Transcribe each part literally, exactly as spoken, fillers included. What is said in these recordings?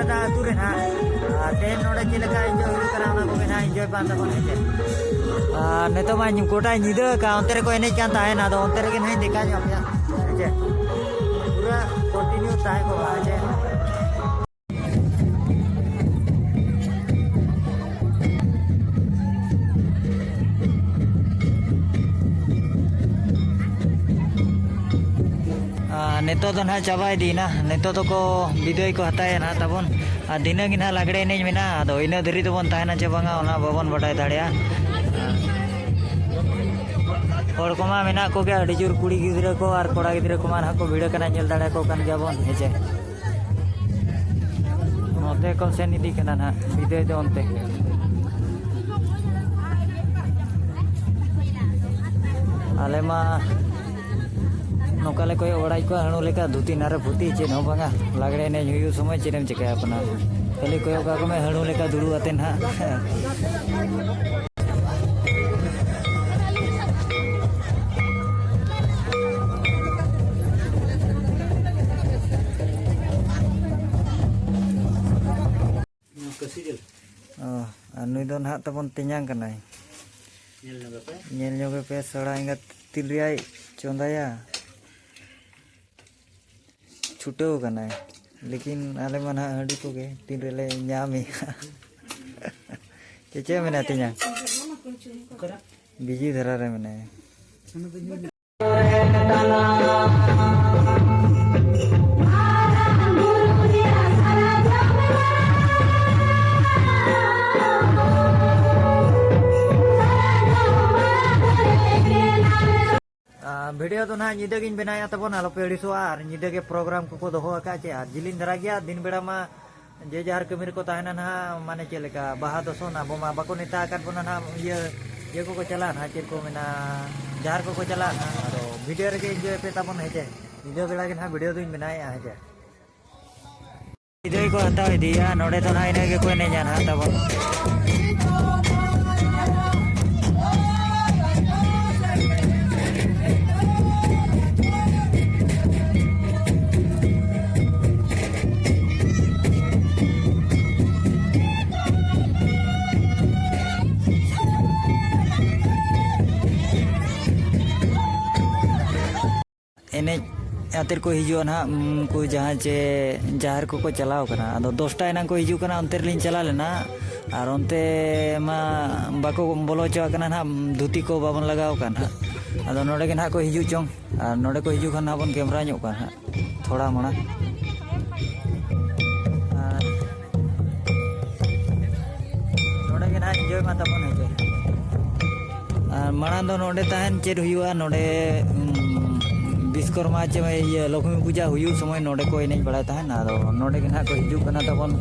ᱟᱹᱛᱩ ᱨᱮ ᱱᱟᱦᱟᱜ, ᱟᱨ ᱛᱮᱦᱮᱧ ᱱᱚᱰᱮ ᱪᱮᱫ ᱞᱮᱠᱟ ᱮᱱᱡᱚᱭ ᱦᱩᱭᱩᱜ ᱠᱟᱱᱟ, ᱚᱱᱟ ᱠᱚᱜᱮ ᱱᱟᱦᱟᱜ ᱮᱱᱡᱚᱭ ᱯᱟᱱ ᱛᱟᱵᱚᱱ, ᱦᱮᱸ ᱪᱮ? ᱟᱨ ᱱᱤᱛᱚᱜ ᱢᱟ ᱜᱚᱴᱟ ᱧᱤᱫᱟᱹ ᱟᱠᱟᱱ, ᱚᱱᱛᱮ ᱨᱮᱠᱚ ᱮᱱᱮᱡ ᱠᱟᱱ ᱛᱟᱦᱮᱱ, ᱟᱫᱚ ᱚᱱᱛᱮ ᱨᱮᱜᱮ ᱱᱟᱦᱟᱜ ᱤᱧ ᱫᱮᱠᱷᱟᱣ ᱧᱚᱜ ᱟᱯᱮᱭᱟ, ᱦᱮᱸ ᱪᱮ? ᱯᱩᱨᱟᱹ ᱠᱚᱱᱴᱤᱱᱤᱭᱩ ᱛᱟᱦᱮᱸ ᱠᱚᱜᱼᱟ, ᱦᱮᱸ ᱪᱮ? ᱟᱨ ᱱᱤᱛᱚᱜ ᱫᱚ ᱱᱟᱦᱟᱜ ᱪᱟᱵᱟ ᱤᱫᱤᱭᱮᱱᱟ, ᱱᱤᱛᱚᱜ ᱫᱚᱠᱚ ᱵᱤᱫᱟᱹᱭ ᱠᱚ ᱦᱟᱛᱟᱣᱮᱫᱼᱟ ᱱᱟᱦᱟᱜ ᱛᱟᱵᱚᱱ᱾ ᱟᱨ ᱫᱷᱤᱱᱟᱹᱝ ᱜᱮ ᱱᱟᱦᱟᱜ ᱞᱟᱜᱽᱲᱮ ᱮᱱᱮᱡ ᱢᱮᱱᱟᱜᱼᱟ, ᱟᱫᱚ ᱤᱱᱟᱹ ᱫᱷᱟᱹᱨᱤᱡ ᱫᱚᱵᱚᱱ ᱛᱟᱦᱮᱱᱟ ᱪᱮ ᱵᱟᱝᱟ, ᱚᱱᱟ ᱵᱟᱵᱚᱱ ᱵᱟᱰᱟᱭ ᱫᱟᱲᱮᱭᱟᱜᱼᱟ᱾ ᱦᱚᱲ ᱠᱚᱢᱟ ᱢᱮᱱᱟᱜ ᱠᱚᱜᱮᱭᱟ, ᱟᱹᱰᱤ ᱡᱳᱨ ᱠᱩᱲᱤ ᱜᱤᱫᱽᱨᱟᱹ ᱠᱚ ᱟᱨ ᱠᱚᱲᱟ ᱜᱤᱫᱽᱨᱟᱹ ᱠᱚᱢᱟ ᱱᱟᱦᱟᱜ ᱠᱚ ᱵᱷᱤᱲ ᱟᱠᱟᱱᱟ, ᱧᱮᱞ ᱫᱟᱲᱮᱭᱟᱠᱚ ᱠᱟᱱ ᱜᱮᱭᱟᱵᱚᱱ, ᱦᱮᱸ ᱪᱮ? ᱱᱚᱛᱮ ᱠᱚ ᱥᱮᱱ ᱤᱫᱤ ᱠᱟᱱᱟ ᱱᱟᱦᱟᱜ, ᱵᱤᱫᱟᱹᱭ ᱫᱚ ᱚᱱᱛᱮ᱾ ᱟᱞᱮ ᱢᱟ ᱱᱚᱝᱠᱟ ᱞᱮ ᱠᱚᱭᱚᱜ ᱵᱟᱲᱟᱭᱮᱫ ᱠᱚᱣᱟ, ᱦᱟᱹᱬᱩ ᱞᱮᱠᱟ ᱫᱷᱩᱛᱤ ᱱᱟᱨᱮ ᱯᱷᱩᱛᱤ, ᱪᱮᱫ ᱦᱚᱸ ᱵᱟᱝᱟ᱾ ᱞᱟᱜᱽᱲᱮ ᱮᱱᱮᱡ ᱦᱩᱭᱩᱜ ᱥᱚᱢᱚᱭ ᱪᱮᱫ ᱮᱢ ᱪᱤᱠᱟᱹᱭᱟ ᱟᱯᱱᱟᱨ? ᱠᱷᱟᱹᱞᱤ ᱠᱚᱭᱚᱜ ᱠᱟᱠᱚ ᱢᱮ, ᱦᱟᱹᱬᱩ ᱞᱮᱠᱟ ᱫᱩᱲᱩᱵ ᱟᱛᱮ ᱱᱟᱦᱟᱜ᱾ ᱱᱚᱣᱟ ᱠᱟᱹᱥᱤ ᱡᱮᱞ᱾ ᱚ, ᱟᱨ ᱱᱩᱭ ᱫᱚ ᱱᱟᱦᱟᱜ ᱛᱟᱵᱚᱱ ᱛᱮᱧᱟᱝ ᱠᱟᱱᱟᱭ᱾ ᱧᱮᱞ ᱧᱚᱜ ᱯᱮ᱾ ᱧᱮᱞ ᱧᱚᱜ ᱯᱮ, ᱥᱮᱬᱟ ᱮᱸᱜᱟᱛ ᱛᱤᱱ ᱨᱮᱭᱟᱭ ᱪᱚᱸᱫᱟᱭᱟ᱾ ᱪᱷᱩᱴᱟᱹᱣ ᱠᱟᱱᱟᱭ, ᱞᱮᱠᱤᱱ ᱟᱞᱮ ᱢᱟ ᱱᱟᱦᱟᱜ ᱦᱟᱺᱰᱤ ᱠᱚᱜᱮ ᱛᱤᱱ ᱨᱮᱞᱮ ᱧᱟᱢᱮᱜᱼᱟ᱾ ᱪᱮᱫ ᱪᱮᱫ ᱢᱮᱱᱟ ᱛᱮᱧᱟᱝ? ᱚᱠᱟᱨᱮ? ᱵᱤᱡᱤ ᱫᱷᱟᱨᱟ ᱨᱮ ᱢᱮᱱᱟᱭᱟ᱾ ᱟᱨ ᱵᱷᱤᱰᱤᱭᱳ ᱫᱚ ᱱᱟᱦᱟᱜ ᱧᱤᱫᱟᱹ ᱜᱤᱧ ᱵᱮᱱᱟᱣᱮᱫᱼᱟ ᱛᱟᱵᱚᱱ, ᱟᱞᱚᱯᱮ ᱟᱹᱲᱤᱥᱚᱜᱼᱟ᱾ ᱟᱨ ᱧᱤᱫᱟᱹ ᱜᱮ ᱯᱨᱳᱜᱨᱟᱢ ᱠᱚᱠᱚ ᱫᱚᱦᱚ ᱟᱠᱟᱫ ᱪᱮ, ᱟᱨ ᱡᱤᱞᱤᱧ ᱫᱷᱟᱨᱟ ᱜᱮᱭᱟ᱾ ᱫᱤᱱ ᱵᱮᱲᱟ ᱢᱟ ᱡᱮ ᱡᱟᱦᱟᱨ ᱠᱟᱹᱢᱤ ᱨᱮᱠᱚ ᱛᱟᱦᱮᱱᱟ ᱱᱟᱦᱟᱜ, ᱢᱟᱱᱮ ᱪᱮᱫ ᱞᱮᱠᱟ ᱵᱟᱦᱟ ᱫᱚᱥᱚᱱ, ᱟᱵᱚ ᱢᱟ ᱵᱟᱠᱚ ᱱᱮᱣᱛᱟ ᱟᱠᱟᱫ ᱵᱚᱱᱟ ᱱᱟᱦᱟᱜ, ᱤᱭᱟᱹ, ᱤᱭᱟᱹ ᱠᱚᱠᱚ ᱪᱟᱞᱟᱜᱼᱟ ᱱᱟᱦᱟᱜ, ᱪᱮᱫ ᱠᱚ ᱢᱮᱱᱟ, ᱡᱟᱦᱟᱨ ᱠᱚᱠᱚ ᱪᱟᱞᱟᱜᱼᱟ ᱱᱟᱦᱟᱜ᱾ ᱟᱫᱚ ᱵᱷᱤᱰᱤᱭᱳ ᱨᱮᱜᱮ ᱤᱱᱡᱚᱭ ᱯᱮ ᱛᱟᱵᱚᱱ, ᱦᱮᱸ ᱪᱮ? ᱧᱤᱫᱟᱹ ᱵᱮᱲᱟ ᱜᱮ ᱱᱟᱦᱟᱜ ᱵᱷᱤᱰᱤᱭᱳ ᱫᱚᱧ ᱵᱮᱱᱟᱣᱮᱫᱼᱟ, ᱦᱮᱸ ᱪᱮ? ᱵᱤᱫᱟᱹᱭ ᱠᱚ ᱦᱟᱛᱟᱣ ᱤᱫᱤᱭᱟ, ᱱᱚᱰᱮ ᱫᱚ ᱱᱟᱦᱟᱜ ᱤᱱᱟᱹ ᱜᱮᱠᱚ ᱮᱱᱮᱡᱟ ᱱᱟᱦᱟᱜ ᱛᱟᱵᱚᱱ᱾ ᱟᱛᱮᱫ ᱠᱚ ᱦᱤᱡᱩᱜᱼᱟ ᱱᱟᱦᱟᱜ, ᱩᱱᱠᱩ ᱡᱟᱦᱟᱸ ᱪᱮ ᱡᱟᱦᱮᱨ ᱠᱚᱠᱚ ᱪᱟᱞᱟᱣ ᱠᱟᱱᱟ᱾ ᱟᱫᱚ ᱫᱚᱥᱴᱟ ᱮᱱᱟᱝ ᱠᱚ ᱦᱤᱡᱩᱜ ᱠᱟᱱᱟ, ᱚᱱᱛᱮ ᱨᱮᱞᱤᱧ ᱪᱟᱞᱟᱣ ᱞᱮᱱᱟ, ᱟᱨ ᱚᱱᱛᱮ ᱢᱟ ᱵᱟᱠᱚ ᱵᱚᱞᱚ ᱦᱚᱪᱚᱣᱟᱜ ᱠᱟᱱᱟ ᱱᱟᱦᱟᱜ, ᱫᱷᱩᱛᱤ ᱠᱚ ᱵᱟᱵᱚᱱ ᱞᱟᱜᱟᱣ ᱠᱟᱱ ᱦᱟᱸᱜ᱾ ᱟᱫᱚ ᱱᱚᱰᱮ ᱜᱮ ᱱᱟᱦᱟᱜ ᱠᱚ ᱦᱤᱡᱩᱜ ᱪᱚᱝ, ᱟᱨ ᱱᱚᱰᱮ ᱠᱚ ᱦᱤᱡᱩᱜ ᱠᱷᱟᱱ ᱱᱟᱦᱟᱜ ᱵᱚᱱ ᱠᱮᱢᱨᱟ ᱧᱚᱜ ᱠᱚᱣᱟ ᱱᱟᱦᱟᱜ ᱛᱷᱚᱲᱟ ᱢᱟᱲᱟᱝ᱾ ᱟᱨ ᱱᱚᱰᱮ ᱜᱮ ᱱᱟᱦᱟᱜ ᱤᱱᱡᱚᱭ ᱢᱟ ᱛᱟᱵᱚᱱ ᱦᱮᱸ ᱪᱮ᱾ ᱟᱨ ᱢᱟᱲᱟᱝ ᱫᱚ ᱱᱚᱰᱮ ᱛᱟᱦᱮᱱ ᱪᱮᱫ ᱦᱩᱭᱩᱜᱼᱟ, ᱱᱚᱰᱮ, ᱩᱢ, ᱵᱤᱥᱠᱚᱨᱢᱟ ᱪᱮ ᱤᱭᱟᱹ ᱞᱚᱠᱷᱢᱤ ᱯᱩᱡᱟ ᱦᱩᱭᱩᱜ ᱥᱚᱢᱚᱭ ᱱᱚᱰᱮ ᱠᱚ ᱮᱱᱮᱡ ᱵᱟᱲᱟᱭ ᱛᱟᱦᱮᱱ᱾ ᱟᱫᱚ ᱱᱚᱰᱮ ᱜᱮ ᱱᱟᱦᱟᱜ ᱠᱚ ᱦᱤᱡᱩᱜ ᱠᱟᱱᱟ ᱛᱟᱵᱚᱱ,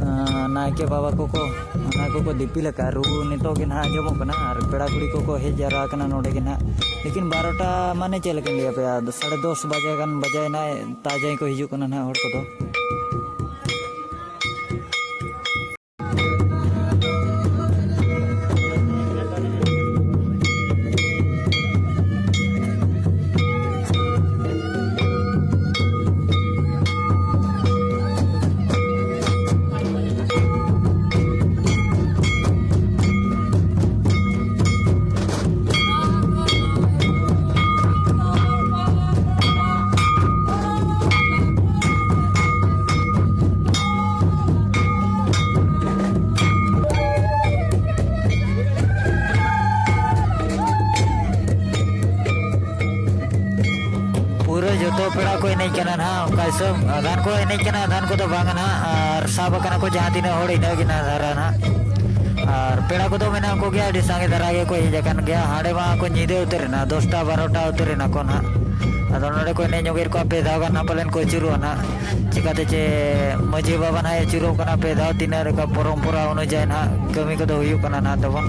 ᱟᱸ, ᱱᱟᱭᱠᱮ ᱵᱟᱵᱟ ᱠᱚᱠᱚ, ᱚᱱᱟ ᱠᱚᱠᱚ ᱫᱤᱯᱤᱞ ᱟᱠᱟᱫᱼᱟ᱾ ᱨᱩ ᱱᱤᱛᱚᱜ ᱜᱮ ᱱᱟᱦᱟᱜ ᱟᱸᱡᱚᱢᱚᱜ ᱠᱟᱱᱟ, ᱟᱨ ᱯᱮᱲᱟ ᱠᱩᱲᱤ ᱠᱚᱠᱚ ᱦᱮᱡ ᱡᱟᱣᱨᱟ ᱟᱠᱟᱱᱟ ᱱᱚᱰᱮ ᱜᱮ ᱱᱟᱦᱟᱜ᱾ ᱞᱮᱠᱤᱱ ᱵᱟᱨᱚᱴᱟ ᱢᱟᱱᱮ ᱪᱮᱫ ᱞᱮᱠᱟᱧ ᱞᱟᱹᱭ ᱟᱯᱮᱭᱟ, ᱥᱟᱲᱮ ᱫᱚᱥ ᱵᱟᱡᱮ ᱜᱟᱱ ᱵᱟᱡᱟᱭᱮᱱᱟ, ᱛᱟ ᱡᱟᱭ ᱠᱚ ᱦᱤᱡᱩᱜ ᱠᱟᱱᱟ ᱱᱟᱦᱟᱜ ᱦᱚᱲ ᱠᱚᱫᱚ᱾ ᱯᱩᱨᱟᱹ ᱡᱚᱛᱚ ᱯᱮᱲᱟ ᱠᱚ ᱮᱱᱮᱡ ᱠᱟᱱᱟ ᱱᱟᱦᱟᱜ, ᱚᱱᱠᱟ ᱦᱤᱥᱟᱹᱵ ᱟᱫᱷᱟᱱ ᱠᱚ ᱮᱱᱮᱡ ᱠᱟᱱᱟ, ᱟᱫᱷᱟᱱ ᱠᱚᱫᱚ ᱵᱟᱝᱟ ᱱᱟᱦᱟᱜ, ᱟᱨ ᱥᱟᱵ ᱟᱠᱟᱱᱟ ᱠᱚ ᱡᱟᱦᱟᱸ ᱛᱤᱱᱟᱹᱜ ᱦᱚᱲ, ᱤᱱᱟᱹᱜ ᱜᱮ ᱱᱟᱦᱟᱜ ᱫᱷᱟᱨᱟ ᱱᱟᱦᱟᱜ᱾ ᱟᱨ ᱯᱮᱲᱟ ᱠᱚᱫᱚ ᱢᱮᱱᱟᱜ ᱠᱚᱜᱮᱭᱟ, ᱟᱹᱰᱤ ᱥᱟᱸᱜᱮ ᱫᱷᱟᱨᱟ ᱜᱮᱠᱚ ᱦᱮᱡ ᱟᱠᱟᱱ ᱜᱮᱭᱟ᱾ ᱦᱟᱸᱰᱮ ᱢᱟ ᱠᱚ ᱧᱤᱫᱟᱹ ᱩᱛᱟᱹᱨ ᱮᱱᱟ, ᱫᱚᱥᱴᱟ ᱵᱟᱨᱚᱴᱟ ᱩᱛᱟᱹᱨ ᱮᱱᱟ ᱠᱚ ᱱᱟᱦᱟᱜ᱾ ᱟᱫᱚ ᱱᱚᱰᱮ ᱠᱚ ᱮᱱᱮᱡ ᱧᱚᱜᱮᱫ ᱠᱚᱣᱟ, ᱯᱮ ᱫᱷᱟᱣ ᱜᱟᱱ ᱱᱟᱦᱟᱜ ᱯᱟᱞᱮᱱ ᱠᱚ ᱟᱹᱪᱩᱨᱚᱜᱼᱟ ᱱᱟᱦᱟᱜ᱾ ᱪᱤᱠᱟᱹᱛᱮ ᱪᱮ ᱢᱟᱹᱡᱷᱤ ᱵᱟᱵᱟ ᱱᱟᱦᱟᱜ ᱮ ᱟᱹᱪᱩᱨᱚᱜ ᱠᱟᱱᱟ, ᱯᱮ ᱫᱷᱟᱣ ᱛᱤᱱᱟᱹᱜ ᱞᱮᱠᱟ ᱯᱚᱨᱚᱢᱯᱚᱨᱟ ᱚᱱᱩᱡᱟᱭᱤ ᱱᱟᱦᱟᱜ ᱠᱟᱹᱢᱤ ᱠᱚᱫᱚ ᱦᱩᱭᱩᱜ ᱠᱟᱱᱟ ᱱᱟᱦᱟᱜ ᱛᱟᱵᱚᱱ᱾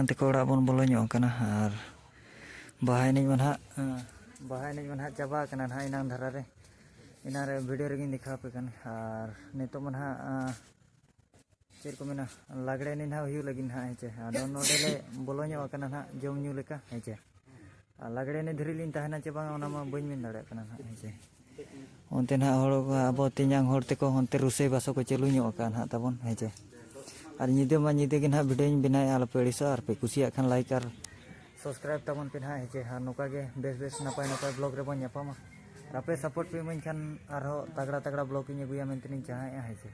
ᱛᱮᱠᱚ ᱚᱲᱟᱜ ᱵᱚᱱ ᱵᱚᱞᱚ ᱧᱚᱜ ᱟᱠᱟᱱᱟ᱾ ᱟᱨ ᱵᱟᱦᱟ ᱮᱱᱮᱡ ᱢᱟ ᱱᱟᱦᱟᱜ, ᱵᱟᱦᱟ ᱮᱱᱮᱡ ᱢᱟ ᱱᱟᱦᱟᱜ ᱪᱟᱵᱟ ᱟᱠᱟᱱᱟ ᱱᱟᱦᱟᱜ ᱮᱱᱟᱝ ᱫᱷᱟᱨᱟ ᱨᱮ, ᱮᱱᱟᱝ ᱨᱮ ᱵᱷᱤᱰᱤᱭᱳ ᱨᱮᱜᱮᱧ ᱫᱮᱠᱷᱟᱣ ᱟᱯᱮ ᱠᱟᱱ᱾ ᱟᱨ ᱱᱤᱛᱚᱜ ᱢᱟ ᱱᱟᱦᱟᱜ, ᱪᱮᱫ ᱠᱚ ᱢᱮᱱᱟ, ᱞᱟᱜᱽᱲᱮ ᱮᱱᱮᱡ ᱱᱟᱦᱟᱜ ᱦᱩᱭᱩᱜ ᱞᱟᱹᱜᱤᱫ ᱱᱟᱦᱟᱜ, ᱦᱮᱸ ᱪᱮ᱾ ᱟᱫᱚ ᱱᱚᱰᱮ ᱞᱮ ᱵᱚᱞᱚ ᱧᱚᱜ ᱟᱠᱟᱱᱟ ᱱᱟᱦᱟᱜ ᱡᱚᱢ ᱧᱩ ᱞᱮᱠᱟ, ᱦᱮᱸ ᱪᱮ᱾ ᱟᱨ ᱞᱟᱜᱽᱲᱮ ᱮᱱᱮᱡ ᱫᱷᱟᱹᱨᱤᱡ ᱞᱤᱧ ᱛᱟᱦᱮᱱᱟ ᱪᱮ ᱵᱟᱝ, ᱚᱱᱟ ᱢᱟ ᱵᱟᱹᱧ ᱢᱮᱱ ᱫᱟᱲᱮᱭᱟᱜ ᱠᱟᱱᱟ ᱱᱟᱦᱟᱜ, ᱦᱮᱸ ᱪᱮ᱾ ᱚᱱᱛᱮ ᱱᱟᱦᱟᱜ ᱦᱚᱲ ᱠᱚ, ᱟᱵᱚ ᱛᱮᱧᱟᱝ ᱦᱚᱲ ᱛᱮᱠᱚ ᱚᱱᱛᱮ ᱨᱩᱥᱟᱹᱭ ᱵᱟᱥᱟ ᱠᱚ ᱪᱟᱹᱞᱩ ᱧᱚᱜ ᱟᱠᱟᱫᱼᱟ ᱱᱟᱦᱟᱜ ᱛᱟᱵᱚᱱ, ᱦᱮᱸ ᱪᱮ᱾ ᱟᱨ ᱧᱤᱫᱟᱹ ᱢᱟ ᱧᱤᱫᱟᱹ ᱜᱮ ᱱᱟᱦᱟᱜ ᱵᱷᱤᱰᱤᱭᱳᱧ ᱵᱮᱱᱟᱣᱮᱫᱼᱟ, ᱟᱞᱚᱯᱮ ᱟᱹᱲᱤᱥᱚᱜᱼᱟ᱾ ᱟᱨ ᱯᱮ ᱠᱩᱥᱤᱭᱟᱜ ᱠᱷᱟᱱ ᱞᱟᱭᱤᱠ ᱟᱨ ᱥᱟᱵᱥᱠᱨᱟᱭᱤᱵᱽ ᱛᱟᱵᱚᱱ ᱯᱮ ᱱᱟᱦᱟᱜ, ᱦᱮᱸ ᱪᱮ᱾ ᱟᱨ ᱱᱚᱝᱠᱟ ᱜᱮ ᱵᱮᱥ ᱵᱮᱥ ᱱᱟᱯᱟᱭ ᱱᱟᱯᱟᱭ ᱵᱞᱚᱜᱽ ᱨᱮᱵᱚᱱ ᱧᱟᱯᱟᱢᱟ᱾ ᱟᱨ ᱟᱯᱮ ᱥᱟᱯᱳᱨᱴ ᱯᱮ ᱤᱢᱟᱹᱧ ᱠᱷᱟᱱ ᱟᱨᱦᱚᱸ ᱛᱟᱜᱽᱲᱟ ᱛᱟᱜᱽᱲᱟ ᱵᱞᱚᱜᱽ ᱤᱧ ᱟᱹᱜᱩᱭᱟ ᱢᱮᱱᱛᱮᱞᱤᱧ ᱪᱟᱦᱟᱭᱮᱫᱼᱟ, ᱦᱮᱸ ᱪᱮ᱾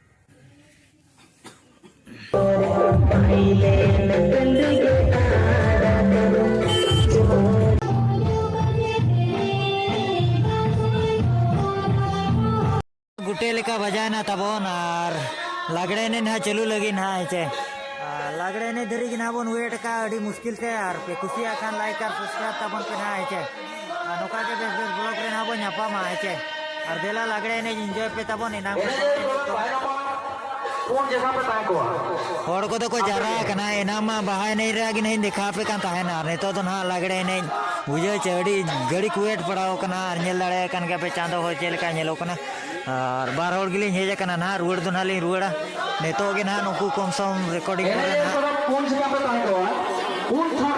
ᱜᱩᱴᱮ ᱞᱮᱠᱟ ᱵᱟᱡᱟᱭᱮᱱᱟ ᱛᱟᱵᱚᱱ ᱟᱨ ᱞᱟᱜᱽᱲᱮ ᱮᱱᱮᱡ ᱱᱟᱦᱟᱜ ᱪᱟᱹᱞᱩ ᱞᱟᱹᱜᱤᱫ ᱱᱟᱦᱟᱜ, ᱦᱮᱸ ᱪᱮ᱾ ᱟᱨ ᱞᱟᱜᱽᱲᱮ ᱮᱱᱮᱡ ᱫᱷᱟᱹᱨᱤᱡ ᱜᱮ ᱱᱟᱦᱟᱜ ᱵᱚᱱ ᱣᱮᱴ ᱟᱠᱟᱫᱼᱟ ᱟᱹᱰᱤ ᱢᱩᱥᱠᱤᱞ ᱛᱮ᱾ ᱟᱨ ᱯᱮ ᱠᱩᱥᱤᱭᱟᱜ ᱠᱷᱟᱱ ᱞᱟᱭᱤᱠ ᱟᱨ ᱥᱟᱵᱥᱠᱨᱟᱭᱤᱵᱽ ᱛᱟᱵᱚᱱ ᱯᱮ ᱱᱟᱦᱟᱜ, ᱦᱮᱸ ᱪᱮ᱾ ᱟᱨ ᱱᱚᱝᱠᱟ ᱜᱮ ᱵᱮᱥ ᱵᱮᱥ ᱵᱞᱚᱜᱽ ᱨᱮ ᱱᱟᱦᱟᱜ ᱵᱚᱱ ᱧᱟᱯᱟᱢᱟ, ᱦᱮᱸ ᱪᱮ᱾ ᱟᱨ ᱫᱮᱞᱟ ᱞᱟᱜᱽᱲᱮ ᱮᱱᱮᱡ ᱤᱱᱡᱚᱭ ᱯᱮ ᱛᱟᱵᱚᱱ, ᱮᱱᱟᱝ ᱯᱩᱱ ᱡᱟᱭᱜᱟ ᱯᱮ ᱛᱟᱦᱮᱸ ᱠᱚᱜᱼᱟ᱾ ᱦᱚᱲ ᱠᱚᱫᱚ ᱠᱚ ᱡᱟᱣᱨᱟ ᱟᱠᱟᱱᱟ᱾ ᱮᱱᱟᱝ ᱢᱟ ᱵᱟᱦᱟ ᱮᱱᱮᱡ ᱨᱮᱭᱟᱜ ᱜᱮ ᱱᱟᱦᱟᱜ ᱤᱧ ᱫᱮᱠᱷᱟᱣ ᱟᱯᱮ ᱠᱟᱱ ᱛᱟᱦᱮᱱᱟ, ᱟᱨ ᱱᱤᱛᱚᱜ ᱫᱚ ᱱᱟᱦᱟᱜ ᱞᱟᱜᱽᱲᱮ ᱮᱱᱮᱡ᱾ ᱵᱩᱡᱷᱟᱹᱣ ᱪᱮ, ᱟᱹᱰᱤ ᱜᱷᱟᱹᱲᱤ ᱠᱚ ᱣᱮᱴ ᱵᱟᱲᱟᱣ ᱠᱟᱱᱟ᱾ ᱟᱨ ᱧᱮᱞ ᱫᱟᱲᱮᱭᱟᱜ ᱠᱟᱱ ᱜᱮᱭᱟ ᱯᱮ ᱪᱟᱸᱫᱚ ᱦᱚᱸ ᱪᱮᱫ ᱞᱮᱠᱟ ᱧᱮᱞᱚᱜ ᱠᱟᱱᱟ᱾ ᱟᱨ ᱵᱟᱨ ᱦᱚᱲ ᱜᱮᱞᱤᱧ ᱦᱮᱡ ᱟᱠᱟᱱᱟ ᱱᱟᱦᱟᱜ, ᱨᱩᱣᱟᱹᱲ ᱫᱚ ᱱᱟᱦᱟᱜ ᱞᱤᱧ ᱨᱩᱣᱟᱹᱲᱟ᱾ ᱱᱤᱛᱚᱜ ᱜᱮ ᱱᱟᱦᱟᱜ ᱱᱩᱠᱩ ᱠᱚᱢ ᱥᱚᱢ ᱨᱮᱠᱚᱨᱰᱤᱝ ᱠᱚᱨᱮ ᱱᱟᱦᱟᱜ ᱯᱩᱱ ᱡᱟᱭᱜᱟ ᱯᱮ ᱛᱟᱦᱮᱸ ᱠᱚᱜᱼᱟ, ᱯᱩᱱ ᱛᱷᱟᱨ